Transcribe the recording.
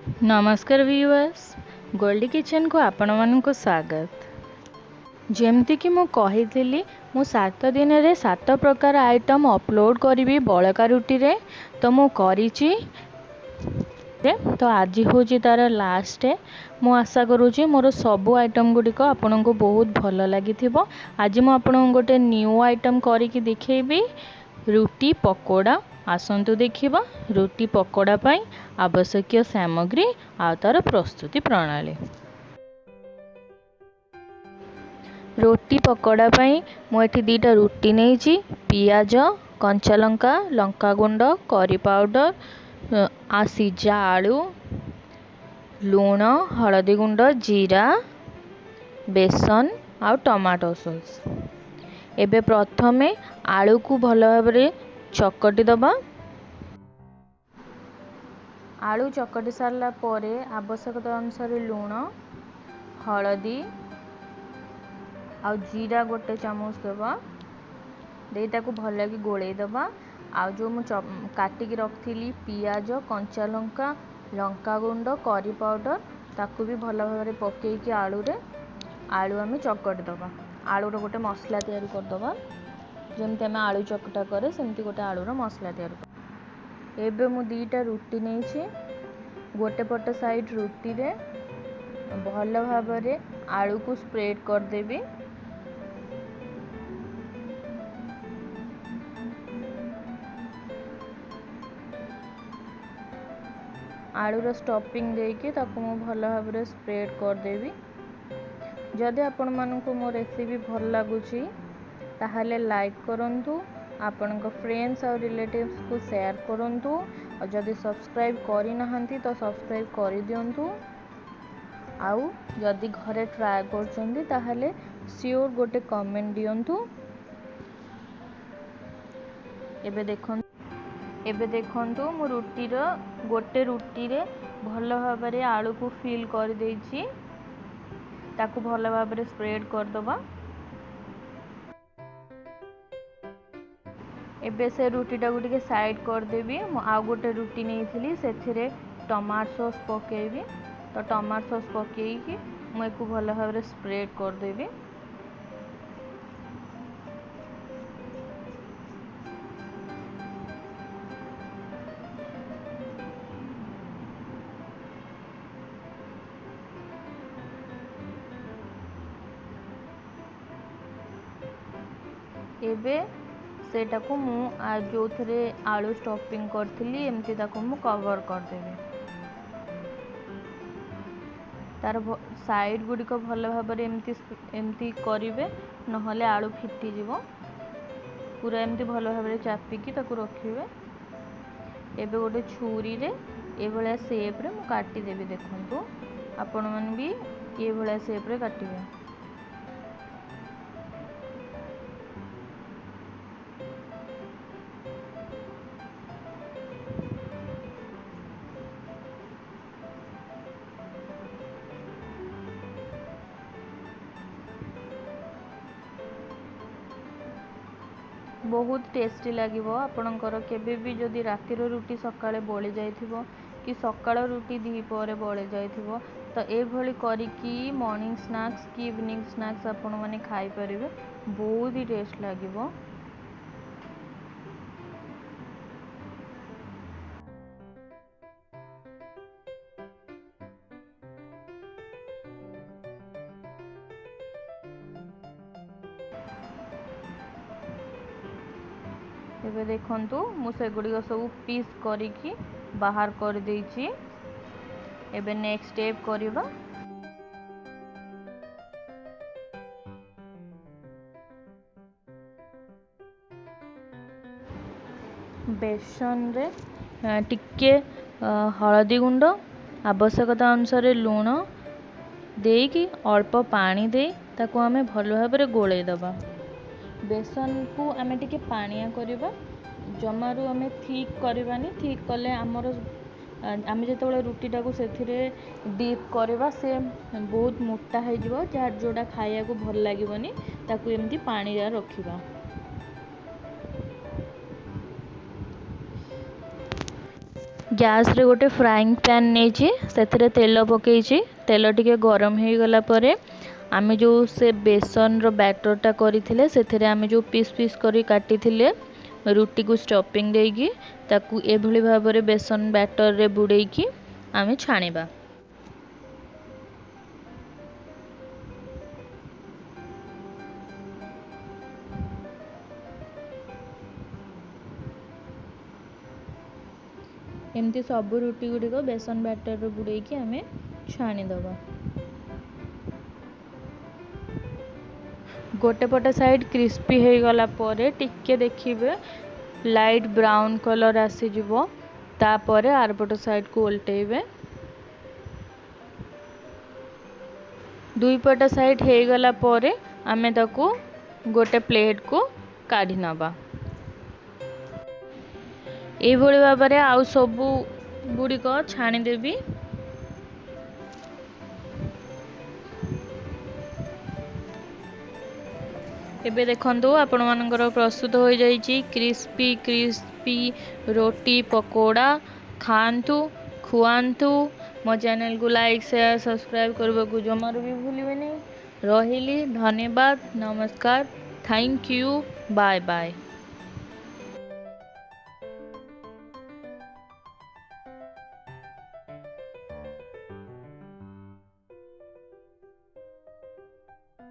ନମସ୍କାର ଭିୟୁଅର୍ସ, ଗୋଲ୍ଡି କିଚେନକୁ ଆପଣମାନଙ୍କୁ ସ୍ୱାଗତ। ଯେମିତିକି ମୁଁ କହିଥିଲି, ମୁଁ 7 ଦିନରେ 7 ପ୍ରକାର ଆଇଟମ୍ ଅପଲୋଡ଼ କରିବି ବଳକା ରୁଟିରେ, ତ ମୁଁ କରିଛି। ତ ଆଜି ହେଉଛି ତା'ର ଲାଷ୍ଟ ଡେ। ମୁଁ ଆଶା କରୁଛି ମୋର ସବୁ ଆଇଟମ୍ ଗୁଡ଼ିକ ଆପଣଙ୍କୁ ବହୁତ ଭଲ ଲାଗିଥିବ। ଆଜି ମୁଁ ଆପଣଙ୍କୁ ଗୋଟେ ନ୍ୟୁ ଆଇଟମ୍ କରିକି ଦେଖେଇବି, ରୁଟି ପକୋଡ଼ା। ଆସନ୍ତୁ ଦେଖିବା ରୁଟି ପକୋଡ଼ା ପାଇଁ ଆବଶ୍ୟକୀୟ ସାମଗ୍ରୀ ଆଉ ତା'ର ପ୍ରସ୍ତୁତି ପ୍ରଣାଳୀ। ରୁଟି ପକୋଡ଼ା ପାଇଁ ମୁଁ ଏଠି 2ଟା ରୁଟି ନେଇଛି, ପିଆଜ, କଞ୍ଚା ଲଙ୍କା, ଲଙ୍କାଗୁଣ୍ଡ, କରି ପାଉଡ଼ର, ସିଝା ଆଳୁ, ଲୁଣ, ହଳଦୀ ଗୁଣ୍ଡ, ଜିରା, ବେସନ ଆଉ ଟମାଟୋ ସସ୍। ଏବେ ପ୍ରଥମେ ଆଳୁକୁ ଭଲ ଭାବରେ ଚକଟି ଦେବା। ଆଳୁ ଚକଟି ସାରିଲା ପରେ ଆବଶ୍ୟକତା ଅନୁସାରେ ଲୁଣ, ହଳଦୀ ଆଉ ଜିରା 1 ଚାମଚ ଦେବା, ଦେଇ ତାକୁ ଭଲକି ଗୋଳେଇ ଦେବା। ଆଉ ଯେଉଁ ମୁଁ କାଟିକି ରଖିଥିଲି ପିଆଜ, କଞ୍ଚା ଲଙ୍କା, ଲଙ୍କାଗୁଣ୍ଡ, କରି ପାଉଡ଼ର, ତାକୁ ବି ଭଲ ଭାବରେ ପକେଇକି ଆଳୁରେ ଆଳୁ ଆମେ ଚକଟି ଦେବା। ଆଳୁର ଗୋଟେ ମସଲା ତିଆରି କରିଦେବା, ଯେମିତି ଆମେ ଆଳୁ ଚକଟା କରେ ସେମିତି ଗୋଟେ ଆଳୁର ମସଲା ତିଆରି କରିଦେବା। ଏବେ ମୁଁ 2ଟା ରୁଟି ନେଇଛି। ଗୋଟେ ପଟ ସାଇଡ଼୍ ରୁଟିରେ ଭଲ ଭାବରେ ଆଳୁକୁ ସ୍ପ୍ରେଡ଼୍ କରିଦେବି। ଆଳୁର ଷ୍ଟଫିଂ ଦେଇକି ତାକୁ ମୁଁ ଭଲ ଭାବରେ ସ୍ପ୍ରେଡ଼୍ କରିଦେବି। ଯଦି ଆପଣମାନଙ୍କୁ ମୋ ରେସିପି ଭଲ ଲାଗୁଛି ତାହେଲେ ଲାଇକ୍ କରନ୍ତୁ, ଆପଣଙ୍କ ଫ୍ରେଣ୍ଡସ୍ ଆଉ ରିଲେଟିଭ୍ସକୁ ସେୟାର କରନ୍ତୁ, ଆଉ ଯଦି ସବସ୍କ୍ରାଇବ୍ କରିନାହାନ୍ତି ତ ସବସ୍କ୍ରାଇବ୍ କରିଦିଅନ୍ତୁ। ଆଉ ଯଦି ଘରେ ଟ୍ରାଏ କରୁଛନ୍ତି ତାହେଲେ ସିଓର ଗୋଟେ କମେଣ୍ଟ ଦିଅନ୍ତୁ। ଏବେ ଦେଖନ୍ତୁ ମୁଁ ଗୋଟେ ରୁଟିରେ ଭଲ ଭାବରେ ଆଳୁକୁ ଫିଲ୍ କରିଦେଇଛି। ତାକୁ ଭଲ ଭାବରେ ସ୍ପ୍ରେଡ଼୍ କରିଦେବା। ଏବେ ସେ ରୁଟିଟାକୁ ଟିକେ ସାଇଡ଼୍ କରିଦେବି। ମୁଁ ଆଉ ଗୋଟେ ରୁଟି ନେଇଥିଲି, ସେଥିରେ ଟମାଟୋ ସସ୍ ପକେଇବି। ତ ଟମାଟୋ ସସ୍ ପକେଇକି ମୁଁ ୟାକୁ ଭଲ ଭାବରେ ସ୍ପ୍ରେଡ଼୍ କରିଦେବି। ଏବେ ସେଇଟାକୁ ମୁଁ ଯେଉଁଥିରେ ଆଳୁ ଷ୍ଟଫିଂ କରିଥିଲି ଏମିତି ତାକୁ ମୁଁ କଭର୍ କରିଦେବି। ତାର ସାଇଡ଼୍ ଗୁଡ଼ିକ ଭଲ ଭାବରେ ଏମିତି କରିବେ, ନହେଲେ ଆଳୁ ଫିଟିଯିବ। ପୁରା ଏମିତି ଭଲ ଭାବରେ ଚାପିକି ତାକୁ ରଖିବେ। ଏବେ ଗୋଟେ ଛୁରୀରେ ଏଇଭଳିଆ ସେପ୍ରେ ମୁଁ କାଟିଦେବି। ଦେଖନ୍ତୁ ଆପଣମାନେ ବି ଏଇଭଳିଆ ସେପ୍ରେ କାଟିବେ। ବହୁତ ଟେଷ୍ଟି ଲାଗିବ ଆପଣଙ୍କର। କେବେ ବି ଯଦି ରାତିର ରୁଟି ସକାଳେ ବଳି ଯାଇଥିବ କି ସକାଳ ରୁଟି ଦ୍ୱିପହରେ ବଳି ଯାଇଥିବ, ତ ଏଇଭଳି କରିକି ମର୍ଣ୍ଣିଂ ସ୍ନାକ୍ସ କି ଇଭିନିଂ ସ୍ନାକ୍ସ ଆପଣମାନେ ଖାଇପାରିବେ। ବହୁତ ହି ଟେଷ୍ଟ ଲାଗିବ। ଏବେ ଦେଖନ୍ତୁ ମୁଁ ସେଗୁଡ଼ିକ ସବୁ ପିସ୍ କରିକି ବାହାର କରିଦେଇଛି। ଏବେ ନେକ୍ସଟ ଷ୍ଟେପ୍ କରିବା। ବେସନରେ ଟିକେ ହଳଦୀ ଗୁଣ୍ଡ, ଆବଶ୍ୟକତା ଅନୁସାରେ ଲୁଣ ଦେଇକି ଅଳ୍ପ ପାଣି ଦେଇ ତାକୁ ଆମେ ଭଲ ଭାବରେ ଗୋଳେଇ ଦେବା। ବେସନକୁ ଆମେ ଟିକେ ପାଣିଆ କରିବା, ଜମାରୁ ଆମେ ଥିକ୍ କରିବାନି। ଥିକ୍ କଲେ ଆମେ ଯେତେବେଳେ ରୁଟିଟାକୁ ସେଥିରେ ଡିପ୍ କରିବା ସେ ବହୁତ ମୋଟା ହେଇଯିବ, ଯେଉଁଟା ଖାଇବାକୁ ଭଲ ଲାଗିବନି। ତାକୁ ଏମିତି ପାଣିଆ ରଖିବା। ଗ୍ୟାସ୍ରେ ଗୋଟେ ଫ୍ରାଇଂ ପ୍ୟାନ୍ ନେଇଛି, ସେଥିରେ ତେଲ ପକାଇଛି। ତେଲ ଟିକେ ଗରମ ହେଇଗଲା ପରେ ଆମେ ଯେଉଁ ସେ ବେସନର ବ୍ୟାଟରଟା କରିଥିଲେ, ସେଥିରେ ଆମେ ଯେଉଁ ପିସ୍ ପିସ୍ କରି କାଟିଥିଲେ ରୁଟିକୁ ଷ୍ଟଫିଂ ଦେଇକି, ତାକୁ ଏଭଳି ଭାବରେ ବେସନ ବ୍ୟାଟରରେ ବୁଡ଼େଇକି ଆମେ ଛାଣିବା। ଏମିତି ସବୁ ରୁଟି ଗୁଡ଼ିକ ବେସନ ବ୍ୟାଟରରେ ବୁଡ଼େଇକି ଆମେ ଛାଣିଦେବା। ଗୋଟେ ପଟ ସାଇଡ଼୍ କ୍ରିସ୍ପି ହେଇଗଲା ପରେ ଟିକେ ଦେଖିବେ ଲାଇଟ୍ ବ୍ରାଉନ୍ କଲର୍ ଆସିଯିବ, ତାପରେ ଆରପଟ ସାଇଡ଼୍କୁ ଓଲଟେଇବେ। ଦୁଇ ପଟ ସାଇଡ଼୍ ହେଇଗଲା ପରେ ଆମେ ତାକୁ ଗୋଟେ ପ୍ଲେଟ୍କୁ କାଢ଼ି ନେବା। ଏଇଭଳି ଭାବରେ ଆଉ ସବୁ ଗୁଡ଼ିକ ଛାଣିଦେବି। ଏବେ ଦେଖନ୍ତୁ, ଆପଣମାନଙ୍କର ପ୍ରସ୍ତୁତ ହୋଇଯାଇଛି କ୍ରିସ୍ପି କ୍ରିସ୍ପି ରୋଟି ପକୋଡ଼ା। ଖାଆନ୍ତୁ, ଖୁଆନ୍ତୁ। ମୋ ଚ୍ୟାନେଲକୁ ଲାଇକ୍, ସେୟାର, ସବସ୍କ୍ରାଇବ୍ କରିବାକୁ ଜମାରୁ ବି ଭୁଲିବେନି। ରହିଲି, ଧନ୍ୟବାଦ, ନମସ୍କାର, thank you, bye bye.